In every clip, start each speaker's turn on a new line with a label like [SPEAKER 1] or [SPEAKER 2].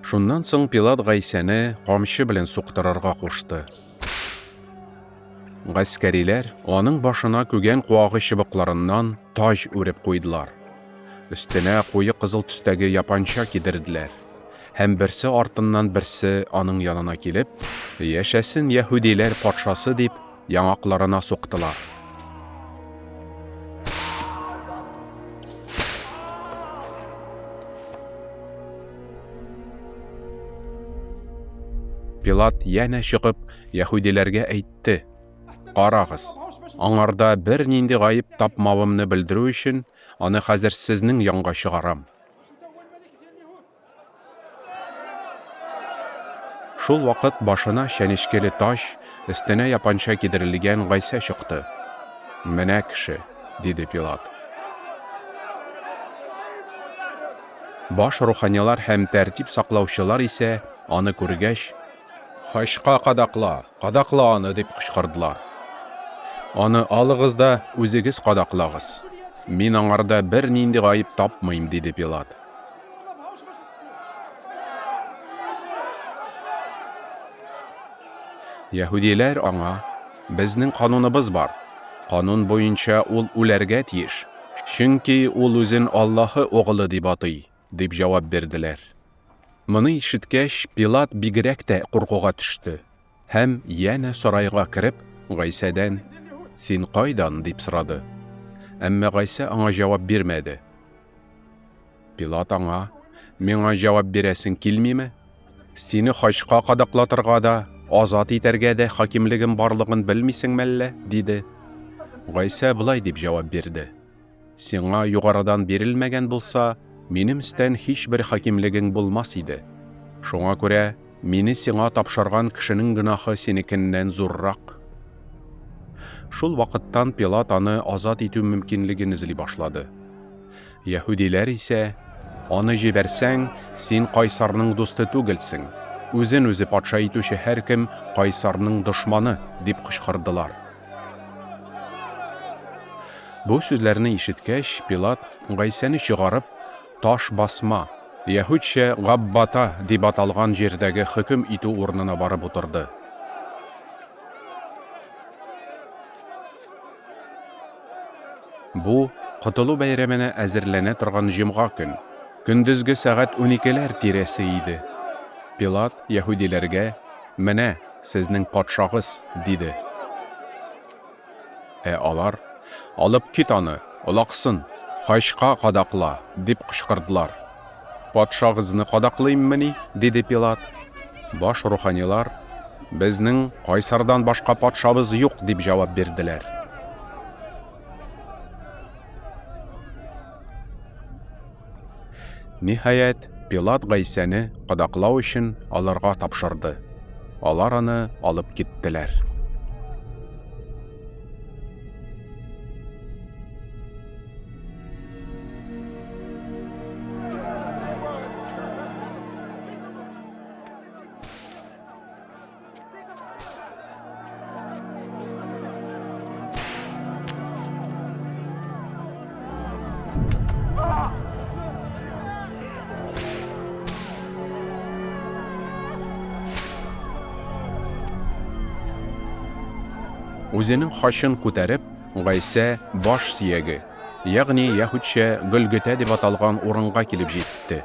[SPEAKER 1] Шуннан соң Пилат Гайсәне камчы белән суктырырга кушты. Гаскәриләр аның башына күгән куагы чыбыкларыннан таҗ үреп куйдылар. Өстенә куе кызыл төстәге япанча кидерделәр. Һәм берсе артыннан берсе аның янына килеп, Яшәсен яһүдиләр патшасы дип, яңакларына суктылар. Пилат янә чыгып, яһүдиләргә әйтте: Карагыз, аңарда бернинди гаеп тапмавымны белдерү өчен, аны хәзер сезнең янга чыгарам. Шул вакыт башына чәнечкеле таҗ, өстенә япанча кидерелгән Гайсә чыкты. Менә кеше, диде Пилат. Баш руханилар һәм тәртип саклаучылар исә, аны күргәч, Хачка кадакла, кадакла аны, дип кычкырдылар. Аны алыгыз да үзегез кадаклагыз. Мин аңарда бернинди гаеп тапмыйм, диде Пилат. Яһүдиләр аңа, Безнең кануныбыз бар. Канун буенча ул үләргә тиеш, чөнки ул үзен Аллаһы Угылы дип атый, дип җавап бирделәр. Моны ишеткәч, Пилат бигрәк тә куркуга төште һәм, янә сарайга кереп, Гайсәдән, Син кайдан? дип сорады. Әмма Гайсә аңа җавап бирмәде. Пилат аңа, Миңа җавап бирәсең килмиме? Сине хачка кадаклатырга да, азат итәргә дә хакимлегем барлыгын белмисең мәллә? диде. Гайсә болай дип җавап бирде. Сиңа югарыдан бирелмәгән булса, минем өстән һичбер хакимлегең булмас иде. Шуңа күрә мине сиңа тапшырган кешенең гөнаһы синекеннән зуррак. Шул вакыттан Пилат аны азат итү мөмкинлеген эзли башлады. Яһүдиләр исә, Аны җибәрсәң, син кайсарның дусты түгелсең. Үзен үзе патша итүче һәркем кайсарның дошманы, дип кычкырдылар. Бу сүзләрне ишеткәч, Пилат, Гайсәне чыгарып, таш басма, яһүдчә Габбата дип аталган җирдәге хөкем итү урынына барып утырды. Бу, Котылу бәйрәменә әзерләнә торган җомга көн, көндезге сәгать уникеләр тирәсе иде. Пилат яһүдиләргә, Менә, сезнең патшагыз! диде. Ә алар, Алып кит аны, олаксын, хачка кадакла! дип кычкырдылар. Патшагызны кадаклыйммыни? диде Пилат. Баш руханилар, Безнең кайсардан башка патшабыз юк, дип җавап бирделәр. Ниһаять, Пилат Гайсәне кадаклау өчен аларга тапшырды. Алар аны алып киттеләр. Үзенең хачын күтәреп, Гайсә баш сөяге, ягъни яһүдчә Гөлгетә дип аталган урынга килеп җитте.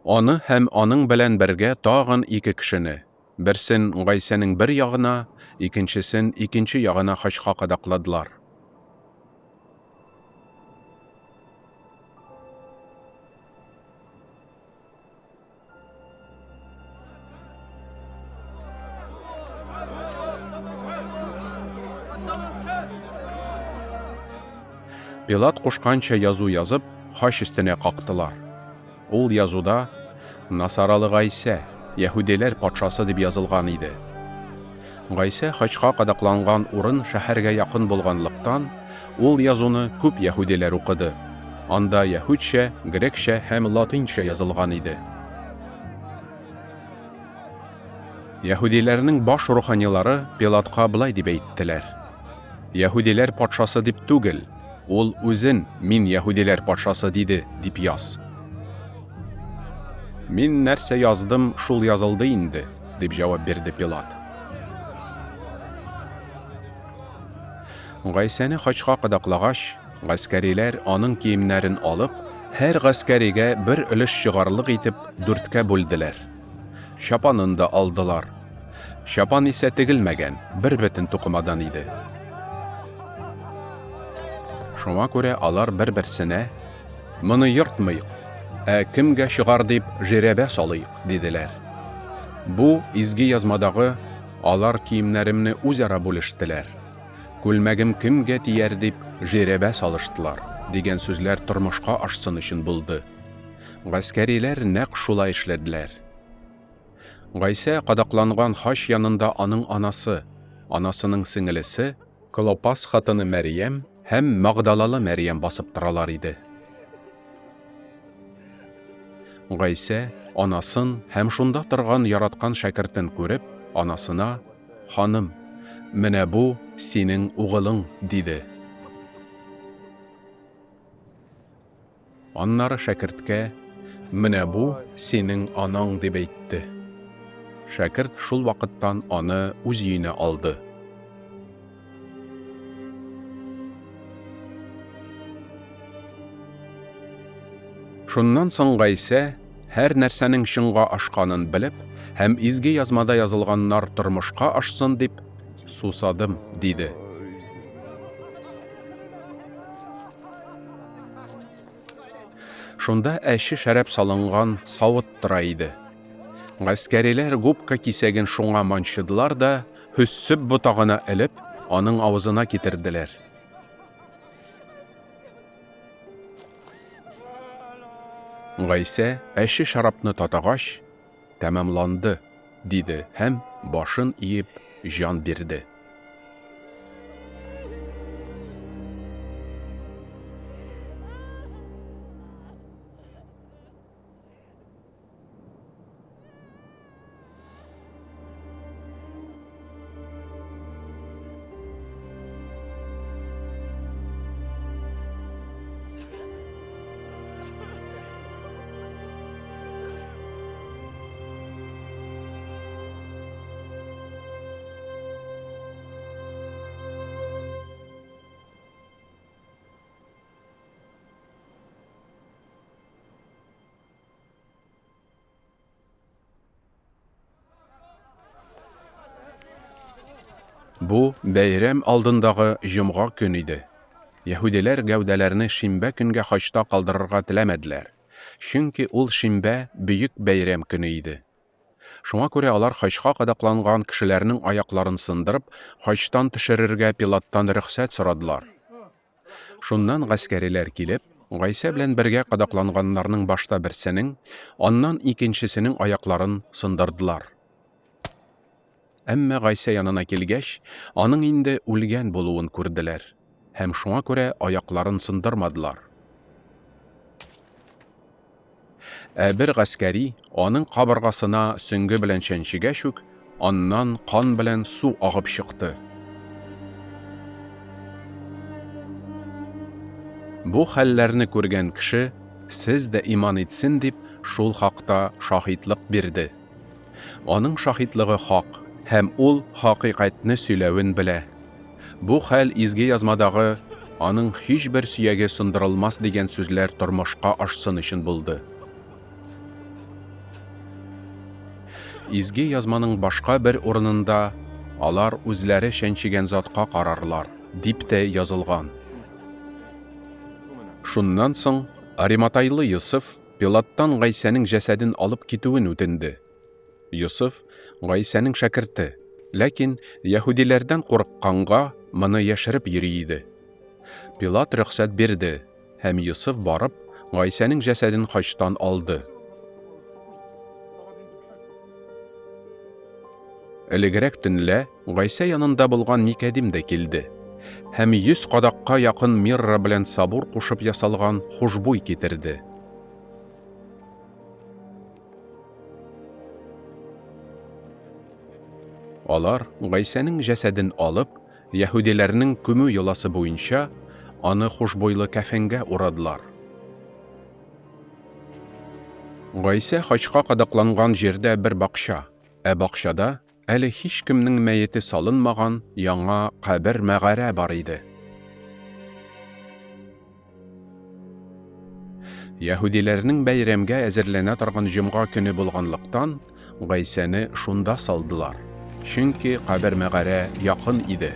[SPEAKER 1] Аны һәм аның белән бергә тагын ике кешене, берсен Гайсәнең бер ягына, икенчесен икенче ягына хачка кадакладылар. Пилат кушканча язу язып, хач өстенә кактылар. Ул язуда Насаралы Гайсә, яһүдиләр патшасы дип язылган иде. Гайсә хачка кадакланган урын шәһәргә якын булганлыктан, ул язуны күп яһүдиләр укыды. Анда яһүдчә, грекчә һәм латинча язылган иде. Яһүдиләрнең баш руханилары Пилатка болай дип әйттеләр: Яһүдиләр патшасы дип түгел, ул үзен мин яһүдиләр патшасы диде дип яз. Мин нәрсә яздым, шул язылды инде, дип җавап бирде Пилат. Гайсәне хачка кадаклагач, гаскәриләр аның киемнәрен алып, һәр гаскәригә бер өлеш чыгарлык итеп дүрткә бүлделәр. Чапанын да алдылар. Чапан исә тегелмәгән, бер бөтен тукымадан иде. Шуңа күрә алар бер-берсенә, Моны йортмыйк, ә кемгә чыгар дип жирәбә салыйк, диделәр. Бу изге язмадагы алар киемнәремне үзара бүлештеләр, күлмәгем кемгә тияр дип жирәбә салыштылар, дигән сүзләр тормышка ашсын өчен булды. Гаскәриләр нәкъ шулай эшләделәр. Гайсә кадакланган хач янында аның анасы, анасының сеңелесе, Клопас хатыны Мәрьям һәм Магдалалы Мәрьям басып торалар иде. Гайсә анасын һәм шунда торган яраткан шәкертен күреп, анасына: "Ханым, менә бу синең угылың", диде. Аннары шәкерткә, Менә бу синең анаң, дип әйтте. Шәкерт шул вакыттан аны үз өенә алды. Шуннан соң Гайсә, һәр нәрсәнең чынга ашканын белеп һәм Изге Язмада язылганнар тормышка ашсын дип, Сусадым, диде. Шунда әче шәраб салынган савыт тора иде. Гаскәриләр губка кисәген шуңа манчыдылар да, һөссеп ботагына элеп, аның авызына китерделәр. Гайсә әче шәрабны татагач, тәмамланды, диде һәм, башын иеп, җан бирде. Бу бәйрәм алдындагы җомга көн иде. Яһүдиләр гәүдәләрне шимбә көнгә хачта калдырырга теләмәделәр, чөнки ул шимбә бөек бәйрәм көне иде. Шуңа күрә алар хачка кадакланган кешеләрнең аякларын сындырып, хачтан төшерергә Пилаттан рөхсәт сорадылар. Шуннан гаскәриләр килеп, Гайсә белән бергә кадакланганнарның башта берсенең, аннан икенчесенең аякларын сындырдылар. Әмма Гайсә янына килгәч, аның инде үлгән булуын күрделәр һәм шуңа күрә аякларын сындырмадылар. Ә бер гаскәри аның кабыргасына сөңге белән чәнчегәч үк, аннан кан белән су агып чыкты. Бу хәлләрне күргән кеше, сез дә иман итсен дип, шул хакта шаһитлык бирде. Аның шаһитлыгы хак, һәм ул хакыйкатьне сөйләвен белә. Бу хәл Изге Язмадагы Аның һичбер сөяге сындырылмас дигән сүзләр тормышка ашсын өчен булды. Изге Язманың башка бер урынында Алар үзләре чәнчегән затка карарлар, дип тә язылган. Шуннан соң Ариматайлы Йосыф Пилаттан Гайсәнең җәсәден алып китүен үтенде. Йосыф, Гайсәнең шәкерте, ләкин яһүдиләрдән курыкканга, моны яшереп йөри иде. Пилат рөхсәт бирде, һәм Йосыф барып, Гайсәнең җәсәден хачтан алды. Элегрәк төнлә Гайсә янында булган Никәдим дә килде һәм 100 кадакка якын мирра белән сабур кушып ясалган хушбуй китерде. Алар Гайсәнең җәсәден алып, яһүдиләрнең күмү йоласы буенча, аны хушбуйлы кәфенгә урадылар. Гайсә хачка кадакланган җирдә бер бакча, ә бакчада әле һичкемнең мәете салынмаган яңа кабер-мәгарә бар иде. Яһүдиләрнең бәйрәмгә әзерләнә торган җомга көне булганлыктан, Гайсәне шунда салдылар, чөнки кабер-мәгарә якын иде.